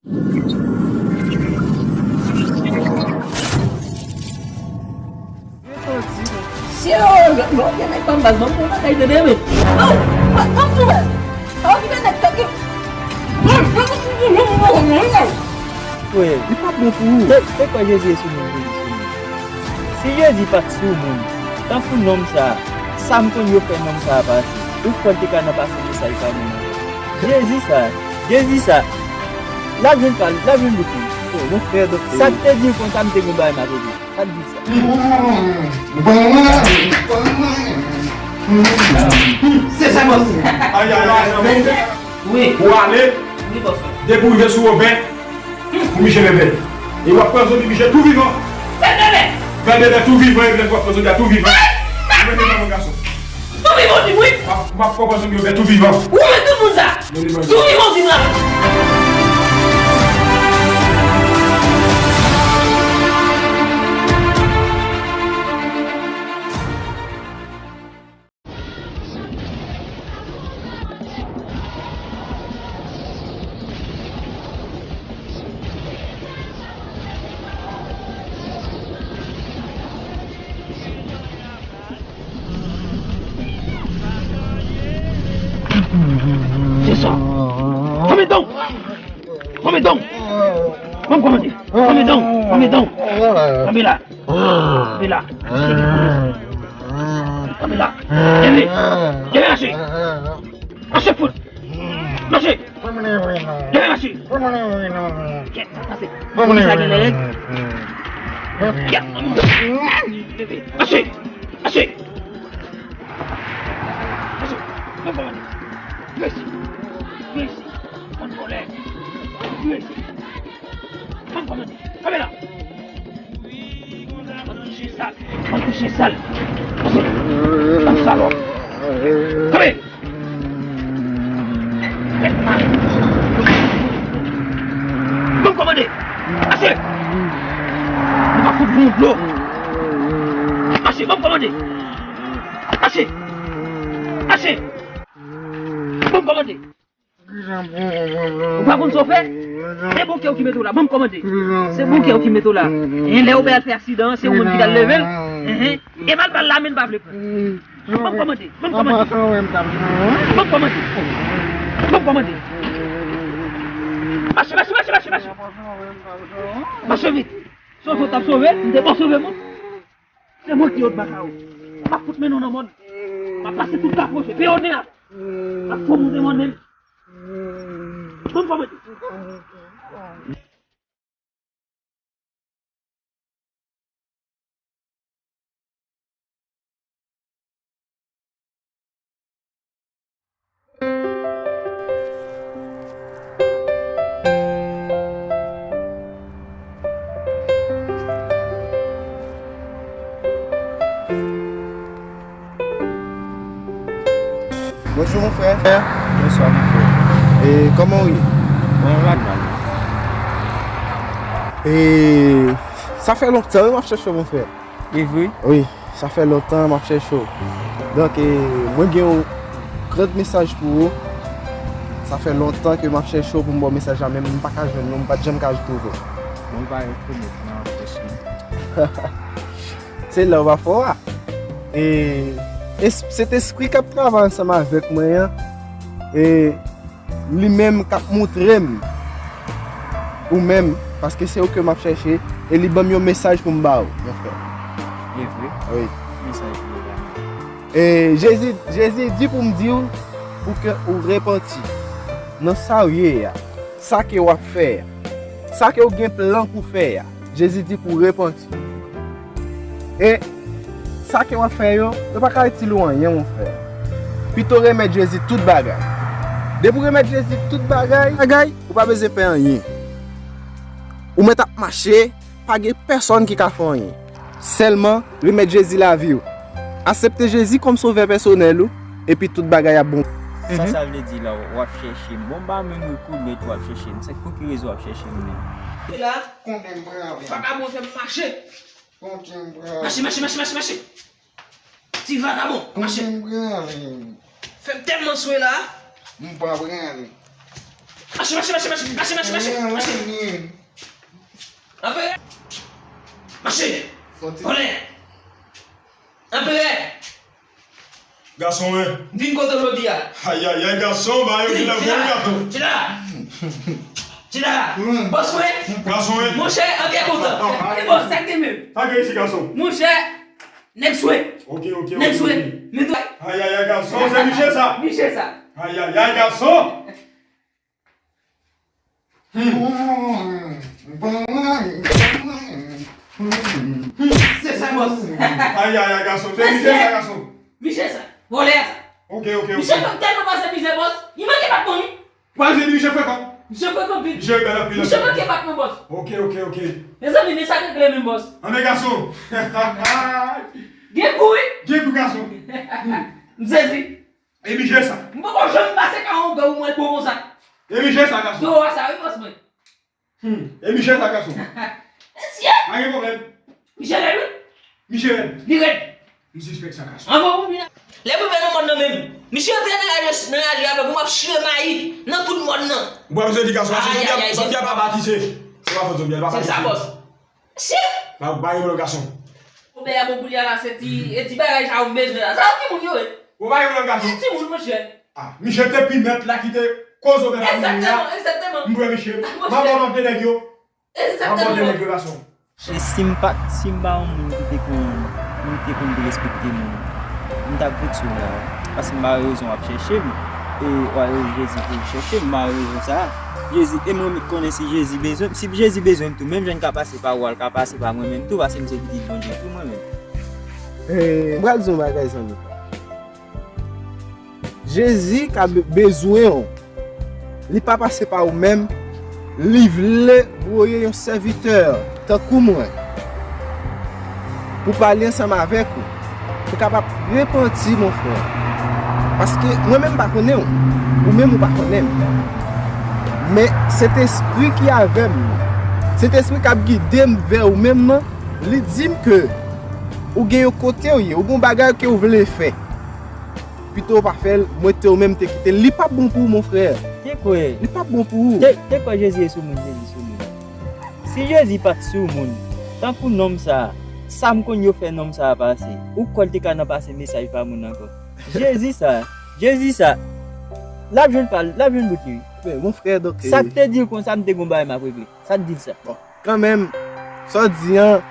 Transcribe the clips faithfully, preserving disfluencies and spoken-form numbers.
Si yo, yo, yo, gen nèg pa m baz, ban m pran bagay tande men. Aw! Ban m tou baz. Aw, ki nèg tande. Frè, li pa bon pou ou. Se, se kwa Jezi e sou moun, Jezi sou moun. Si Jezi pa t sou moun, tankou nonm sa a, sa m konn yo fè nonm sa a pase, ou kwè l te ka nan pase mesaj pa moun ankò? Jezi sa, Jezi sa, l ap jwenn pa l, l ap jwenn bout li. Sa k te di l konsa, m te gen bagay m ap regle. Sa k di sa? Se sa, bòs. Ay, ay, ay, ay. Wi. Ou ale. Wi, bòs. Depi w rive sou Wobè, pou Miche Bèbè. E w ap pran zodi Miche tou vivan. Fè bèbè. Fè bèbè tou vivan, e w ap pran zodi a tou vivan. Ou mete nan mwen gason. Tou vivan, di wi. M ap, m ap pran zodi Wobè tou vivan. Ou mete tout moun sa. Tou vivan, di m la. Se sa. Fanmi don! Fanmi don! Ban m kòmande! Fanmi don! Fanmi don! Fanmi la! Fanmi la! Fanmi la! Kenbe! Kenbe mache! Mache fout! Mache! Kenbe mache! Kèt, sa pase! Sa gen lè règ! Kèt! Mache! Mache! Mache! Ban m kòmande! Vire isi! Vire isi! Bann vòlè! Vire isi! Ban m kòmande! Kanpe la! Bann chen sal! Bann chen sal! Bann salòp! Kanpe! Tèt mal! Ban m kòmande! Mache! Nou pa fout bon dlo! Mache! Ban m kòmande! Mache! Mache! Ban m kòmande! Ou pa konn sa w fè? Se bon kè w ki mete w la, ban m kòmande. Se bon kè w ki mete w la. Hen, lè w bè al fè aksidan an, se ou menm ki t al leve l. Hen, hen. E mal bal la, men l pa vle pran. Ban m kòmande, ban m kòmande. Ban m kòmande. Ban m kòmande. Mache, mache, mache, mache, mache. Mache vit. Sove w t ap sove, m te bon sove moun. Se mwen ki ot baka w. M ap fout mennen w nan mòn. M ap pase tout kapoche, peye w nen an. M ap fè w moute mòn menm. Ban m kòmande. Bonjou, mon frè. Bonswa, mon frè. E kòman w ye? Bon, m la mal. E sa fè lontan wi m ap chèche w, mon frè. E vre? Wi, sa fè lontan m ap chèche w. Donk, e, mwen gen yon gran mesaj pou ou. Sa fè lontan ke m ap chèche w pou m ba w mesaj la, men m pa ka jwenn ou, m pa t janm ka twouve w. Bon, m pa rekonèt nan fòs mwen. Se lè w pa fò a. E, es-, Sentespri k ap travay ansanm avèk mwen an, e, li menm k ap montre m ou menm, paske se ou ke m ap chèche, e li ban m yon mesaj pou m ba ou, mon frè. E vre? Wi. Ki mesaj li ba m? E Jezi, Jezi di pou m di w pou ke ou repanti nan sa w ye a, sa ke w ap fè a, sa ke w gen plan pou fè a. Jezi di pou w repanti. E sa ke w ap fè yo, yo pa ka itil ou anyen, mon frè. Pito remèt Jezi tout bagay. Depi w remèt Jezi tout bagay, bagay, ou pa bezwen pè anyen. Ou mèt ap mache, pa gen pèsonn ki ka fè w anyen. Sèlman, remèt Jezi lavi w. Aksepte Jezi kòm sovè pèsonèl ou, epi tout bagay ap bon. Sa, mhm, sa vle di la, w ap chèche m. Bon, m pa menm rekonèt w ap chèche m. Se pou ki rezon w ap chèche m menm? E la, konbyen m pran avè m? Vakabon fè m mache. Konbyen m pran avè m? Mache, mache, mache, mache, mache. Ti vakabon, mache. Konbyen m pran avè m? Fè m tèlman swe la. M pa pran avè m. Mache, mache, mache, mache, mache, mache, mache, mache. Anperè. Mache. Vòlè. Anperè. Gason, wi. M vin kote w jodi a. Ayayay, gason, ba yo ki lè bon, gason. Chita la. Chita la. Bòs mwen. Gason, wi. Monchè, an trè kontan. E bòs, sa k te menm? Sa gen isi, gason? Monchè, nèg swe. Ok, ok, ok. Nèg swe. Men tou. Ayayay, gason, se Miche sa. Miche sa. Ayayay, gason. Se sa, bòs. Ayayay, gason. Se Miche sa, gason. Miche sa. Vòlè a sa. Ok, ok, ok. Miche fè m tèlman pase mizè, bòs. Li manke bat mwen, wi. Pral jwenn Miche frekan. Miche frekan anpil. Miche bèl anpil. Miche manke bat mwen, bòs. Ok, ok, ok. Mezanmi, men sa regle menm, bòs. Anben, gason. Gen kou, wi. Gen kou, gason. M sezi. E Miche sa. M poko janm pase ka yon gè ou mwen bon konsa. E Miche sa, gason. Dlo a sa, wi, bòs mwen. Hmm. E Miche sa, gason. Mesye! Pa gen pwoblèm. Miche rèd, wi. Miche rèd. Li rèd. M sispèk sa, gason. Anvan ou vin. Lè m rive nan mòn nan menm, Miche antre nan raje, nan raje avè m, m ap chire mayi nan tout mòn nan. Ou pa bezwen di, gason, se zonbi a, zonbi a pa batise. Se pa fòt zonbi a, li pa batise. Se sa, bòs. Mesye! Pa, pa gen pwoblèm, gason. Obè a bon pou li a la, se ti, e ti bagay sa ou bezwen la. Sa yo timoun yo ye. Ou pa gen pwoblèm, gason. Se timoun, monchè. Ah, Miche te pi mèt la ki te koz obè la moun yo a. Egzakteman, egzakteman. M dwe Miche. M ap ba w lòt de nèg yo. M ap ba w de nèg yo, gason. E si m pa, si m pa yon moun ki te konn, moun ki te konn derespekte moun, m t ap vekse w la. Paske m pa rezon w ap chèche m. E w al Jezi pou w chèche m, m pa rezon sa. Jezi, e mwen menm konnen si Jezi bezwen m, si Jezi bezwen m tou, menm jan l ka pase pa ou a, l ka pase pa mwen menm tou, paske m se pitit Bondye tou mwen menm. Eh, m pral di yon bagay, zanmi. Jezi ka be-, bezwen w. Li pa pase pa ou menm. Li vle voye yon sèvitè tankou mwen pou pale ansanm avèk ou. Ou kapab repanti, mon frè. Paske mwen menm m pa konnen w. Ou menm ou pa konnen m. Men Sentespri ki avè m, Sentespri k ap gide m vè ou menm nan, li di m ke ou gen yon kote w ye, ou gen yon bagay ke w vle fè. Pito w pa fè l, mwen te ou menm te kite l. Li p ap bon pou ou, mon frè. Te kwè. Li p ap bon pou ou. Te, te kwè Jezi e sou moun, Jezi sou moun. Si Jezi pa t sou moun, tankou nonm sa a, sa m konn yo fè nonm sa a pase, ou kwè l te ka nan pase mesaj pa moun ankò? Jezi sa, Jezi sa, l ap jwenn pa l, l ap jwenn bout li, wi. Men, mon frè, donk, sa k te di l konsa, m te gon bagay m ap regle. Sa k di l sa? Bon. Kanmenm, sa w di an,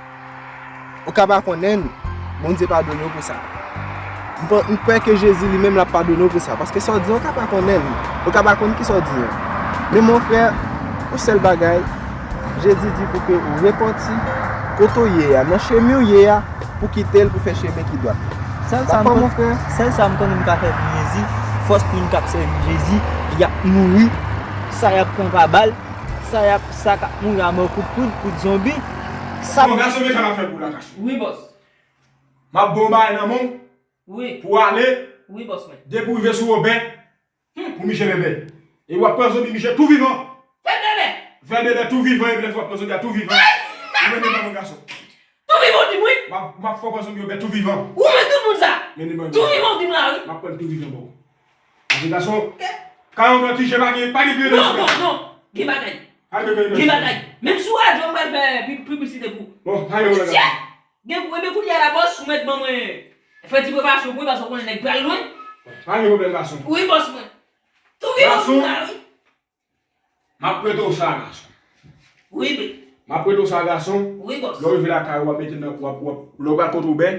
ou ka pa konnen l, Bondye padone w pou sa. M pa, m kwè ke Jezi li menm l ap padone w pou sa, paske sa w di an, ou ka pa konnen l, ou ka pa konn ki sa w di an. Men mon frè, yon sèl bagay, Jezi di pou ke ou repanti kote w ye a, nan chemen w ye a, pou kite l, pou fè chemen ki dwat. Sèl sa m Dakò, konn, mon frè? Sèl sa m konnen m ka fè pou Jezi, fòs moun k ap sèvi Jezi, y ap mouri, sa y ap pran pa bal, sa y ap, sa k ap mouri a mò kout poud, kout zonbi. Sa Bon, gason, men sa m ap fè pou w la, gason. Wi, bòs. M ap ba w yon bagay nan men w Wi. pou w ale, Wi, bòs mwen. depi w rive sou Wobè, Hmm. pou Miche bèbè. E w ap pran zonbi Miche tou vivan. Fè bèbè. Fè bèbè tou vivan, epi lè w ap pran zonbi a tou vivan. Ou mennen ban mwen, gason. Tou vivan w di m wi. M ap, m ap fè w pran zonbi Wobè tou vivan. Ou menm tout moun sa. Mennen ban mwen. Tou vivan w di m la wi. M ap pran l tou vivan, bon. Paske gason, Ok. ka yon granti je pa gen, pa gen grenn. Non, non, non. Gen bagay. Pa gen grenn. Gen bagay. Menm sou radyo, m pral fè pi-, piblisite pou. Bon, pa gen pwoblèm. Mesye! Gen pou, ebyen kounye a la, bòs, ou mèt ban mwen fè ti preparasyon pou mwen, paske w konnen nèg pral lwen. Pa gen pwoblèm, gason. Wi, bòs mwen. Tou vivan w di m la wi. M ap prete w sa, gason. Wi, be. M ap prete w sa, gason. Wi, bòs. Lè w rive lakay ou, w ap mete nan, w ap, w ap, lè w pral kote Wobè,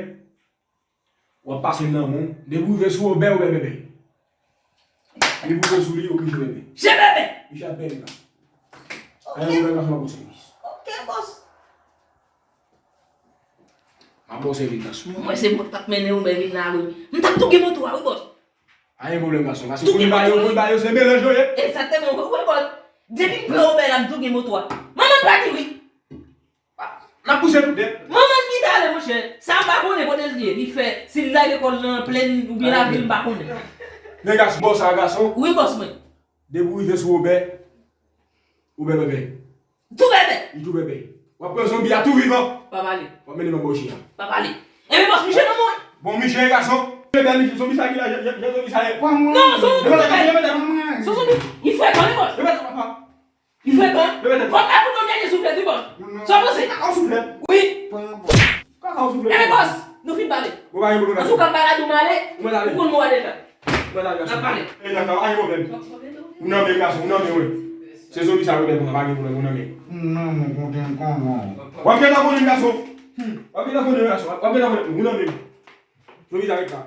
w ap pase nan men w. Depi w rive sou Wobè, Wobè bèbè. Depi w rive sou li, ou oblije bèbè. Je bèbè. Misye ap bèbè la. Ok. Anyen Wobè, gason, m ap ba w sèvis. Ok, bòs. M ap ba w sèvis, gason. Mwen se mwen k t ap mennen Wobè vin la wi. M t ap touke moto a wi, bòs. Pa gen pwoblèm, gason. Paske pou li ba yo, pou li ba yo, se melanj yo ye. Egzakteman, wi, wi, bòs. Depi m pran Wobè la, m touke moto a. Manman m pati wi. N ap pouse tout nèt. Manman m ki t ale, monchè. Sa m pa konnen kote l ye. Li fè, si l lage kò l nan plèn oubyen lavil, m pa konnen. Men gason, bòs sa, gason. Wi, bòs mwen. Depi w rive sou Wobè, Wobè bèbè. Tou bèbè. Li tou bèbè. W ap pran zonbi a tou vivan. Pa pale. W ap mennen ban Bòchi a. Pa pale. Ebyen bòs, Miche nan mwen. Bon, Miche, gason. Mwen bèl, zonbi sa ki la, jan zonbi sa ye. Pran mwen. Non, zonbi. Mwen bèl, mwen bèl. Zonbi. Li frekan, wi, bòs. Mwen bèl, papa. Li frekan. Mwen bèl. Fòk ta fout yon dènye souflèt, wi, bòs. Sa w panse? Kaka w souflèt. Wi. Pran yon bòs. Kaka w souflèt. Enben, bòs, nou fin pale. Bon, pa gen pwoblèm. Antouka, m pa ka di w m ale. Mwen ale. Ou konn mo a deja. Mwen ale, gason. N ap pale. E, gason, pa gen pwoblèm. Ou nan men, gason, ou nan men, wi. Se zonbi sa, wi, bèl, pa gen pwoblèm, ou nan men. Ou nan men, kote m konnen. W ap gentan konnen, gason. W ap gentan konnen, gason. W ap gentan konnen, ou nan men. Zonbi sa ret la.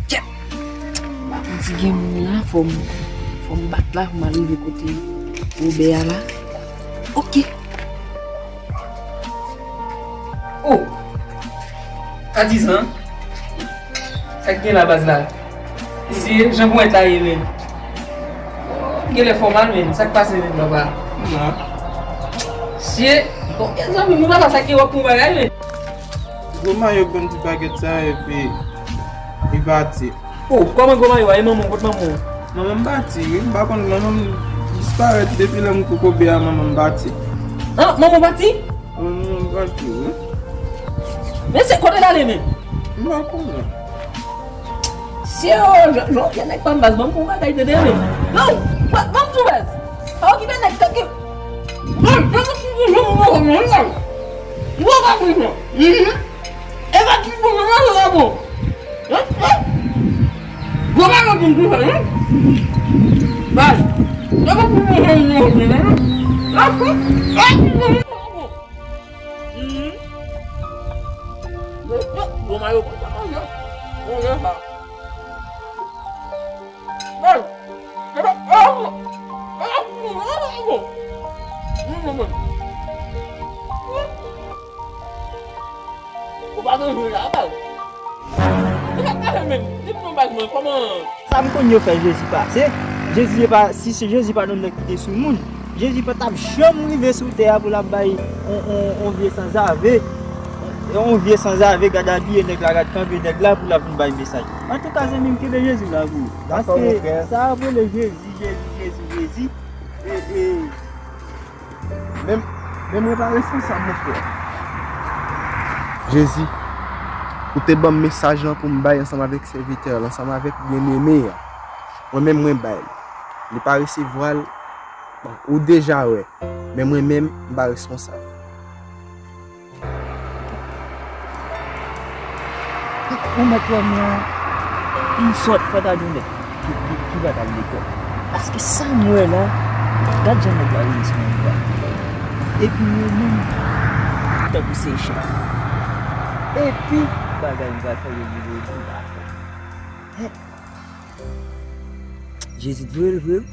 Kèt! M ap di gen moun la, fò m, fò m bat la pou m al rive kote Wobè a la. Oke. Oh! Patizan, sa k gen la baz la? Mesye, jan ponyèt la ye, men. Genlè fòmal, men. Sa k pase, men, papa? Non. Mesye, bon, gen zanmi m, papa, sa k gen wòk pou bagay, men. Gwo mayo ban m ti pakèt sa, epi li pati. Oh, kòman gwo mayo a? E manman w, kot manman w? Manman m pati, wi. M pa konn, manman m disparèt depi lè m kokobe a, manman m pati. Ah, manman w pati? Manman m pati, wi. Men se kote l ale menm? M pa konnen. Si yo, yo, yo, yo, nèg pa m baz, ban m pou bagay tande menm. Non, ban, ban m pou baz. Pa okipe nèg, tanke. Bon, bon, bon, bon, bon, bon, bon, bon, bon. Bon, bon, bon, bon. Mhm. E pa ti bon, non, non, non, bon. Hein? Hein? Gwo mayo di m tou sa, hein? Bay. E pa ti bon, non, non, non, non. Ah, ah, ah, ah, ah. Mhm. Gwo, gwo, gwo mayo konn sa, konn sa. Konn sa. Bay. E pa, ah, ah, ah, ah, ah, ah. Mhm, mhm. Ou pa bezwen la, baz. Ou pa bezwen menm. Di m non, baz, mwen, kòman? Sa m konn yo fè Jezi pase. Jezi pa, si se Jezi pa t yon nèg ki te sou moun, Jezi pa t ap janm rive sou tè a pou l ap bay on, on, on vye sanzave. On vye sanzave, gad abiye nèg la, gad kanpe nèg la pou l ap vin bay mesaj. Antouka, zanmi m, kenbe Jezi la pou ou. Dakò, mon frè. Paske sa ap rele Jezi, Jezi, Jezi, Jezi. E, e, Men, men mwen pa responsab, mon frè. Jezi, ou te ban m mesaj lan pou m bay ansanm avèk sèvitè lan, ansanm avèk byeneme an. Mwen menm, mwen bay l. Li pa resevwa l, bon, ou deja wè. Men mwen menm, m pa responsab. Ou mèt wè m lan, m sòt fè ta di w nèg ki, ki, ki pa t al lekòl. Paske sa m wè la, gad jan nèg la rele sou moun la. Epi yo menm, tankou se chen. Epi, bagay m pral fè yo vire di m pa fè. Jezi t voye l vre wi.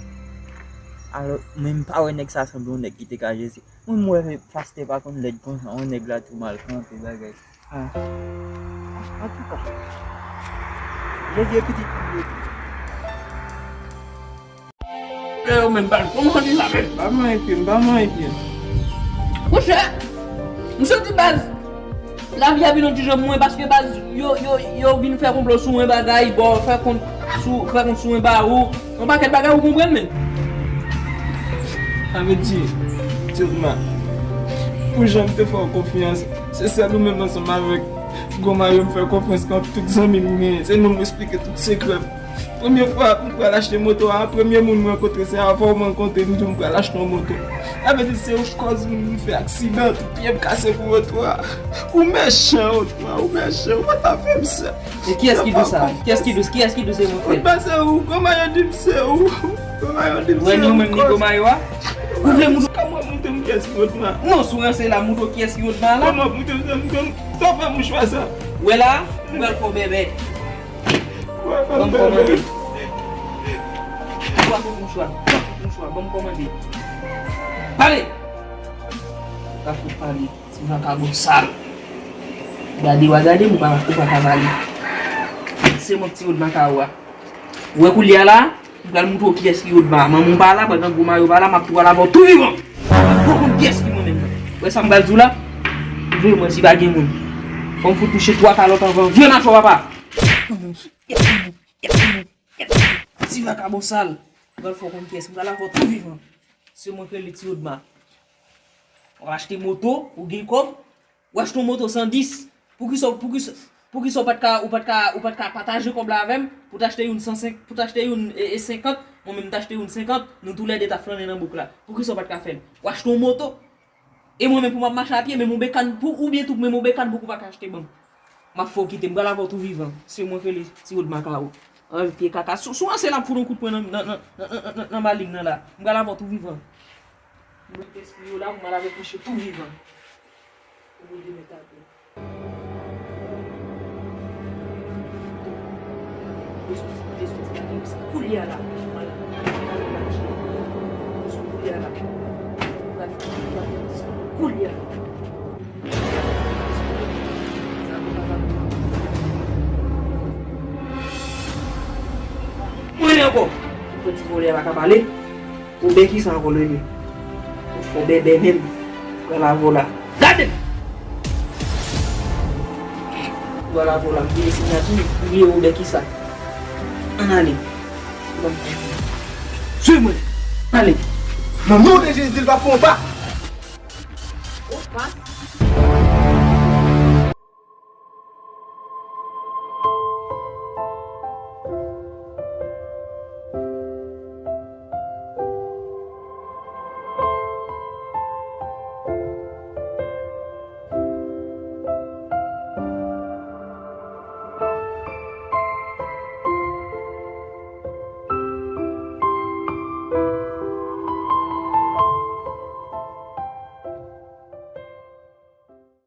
Alò, men m pa wè nèg sa sanble yon nèg ki te ka Jezi. Mwen, m wè pastè pa konn lèd konsa, yon nèg la tou mal kanpe, bagay. Ah. Antouka, Jezi e pitit li ye tou. Lè yo menm pa l kòmanse sa menm. Pa manyen pye m, pa manyen pye m. Monchè, m santi baz. Lavi a vin yon ti jan pou mwen paske baz yo, yo, yo vin fè konplo sou mwen bagay, bò, fè kont sou, fè kont sou mwen ba ou. Yon pakèt bagay ou konprann menm. Sa vle di, Dilma, pou jan m te fè w konfyans, se sèl ou menm ansanm avèk Gwo Mayo m fè konfyans nan tout zanmi m genyen. Se nou m esplike tout sekrè m. Premye fwa m pral achte moto a, premye moun m rankontre se avè w m rankontre, m di w m pral achte yon moto. Sa vle di se ou kòz m fè aksidan, tout pye m kase pou moto a. Ou mechan, Otman, ou mechan, ou pa ta fè m sa. E kiyès ki di w sa? Kiyès ki di w, kiyès ki di w se mwen k fè l? Ou pa se ou, kòman yo di m se ou? Kòman yo di m se ou? Ou wè ni ou menm ni Gwo Mayo a? Ou vle moutro? Kòman moutro m kiyès ki Otman? Non, si w ranse la, moutro kiyès ki Otman la? Kòman moutro m, moutro m, sa fè mouchwa sa? Ou wè la, ou pral fè w bèbè. Ban m kòmande. Ou pa fout mouchwa. Ou pa fout mouchwa. Ban m kòmande. Pale! Pa fout pale, ti vakabon sal. Gade, w a gade m, ou pa, ou pa ka pale. Se mwen k ti Rod Makaro a. Ou wè koulye a la, m pral montre w kiyès ki Rod Ma. Manman w pa la, pandan gwo mayo pa la, m ap tou pral avè w tou vivan. Ou konn kiyès ki mwen menm nan. Ou wè sa m pral di w la? Veye mwen si pa gen moun. Fò m fout touche twa kalòt anvan vye nacho papa. Ti vakabon sal. M pral fè w konn kiyès. M pral avè w tou vivan. Se mwen k rele ti Rod Ma. W achte moto, ou gen kòb, w achte yon moto san dis. Poukisa, poukisa, poukisa w pa t ka, ou pa t ka, ou pa t ka pataje kòb la avè m pou t achte youn san senk, pou t achte youn e, e senkant, mwen menm m t achte youn senkant, nou toulède t ap flannen nan bouk la. Poukisa w pa t ka fè l? W achte yon moto. E mwen menm pou m ap mache a pye, menm yon bekàn, pou, oubyen tou, menm yon bekàn bouk ou pa ka achte ban m. M ap fè w kite, m pral avè w tou vivan. Se mwen k rele ti Rod Makaro. Anvi pye kaka. Sou, sou an se l ap fout yon kout pwen nan, nan, nan, nan, nan, nan, nan maling nan la. M pral avè w tou vivan. Mwen te espri yo la, m pral avè w kouche tou vivan. Ou demen ta pye. Koulye a la, koulye a la, koulye a la. Mwen ankò. Pou ti vòlè a pa ka pale. Ou bè kisa ankò, Lele? Ou fò bèbè menm. Pral avè w la. Gade m! Pral avè w la, m bliye siyati, ou bliye ou bè kisa. Ann ale. Swiv mwen. Ale. Nan non de Jezi, l p ap fè yon pa. Ou pa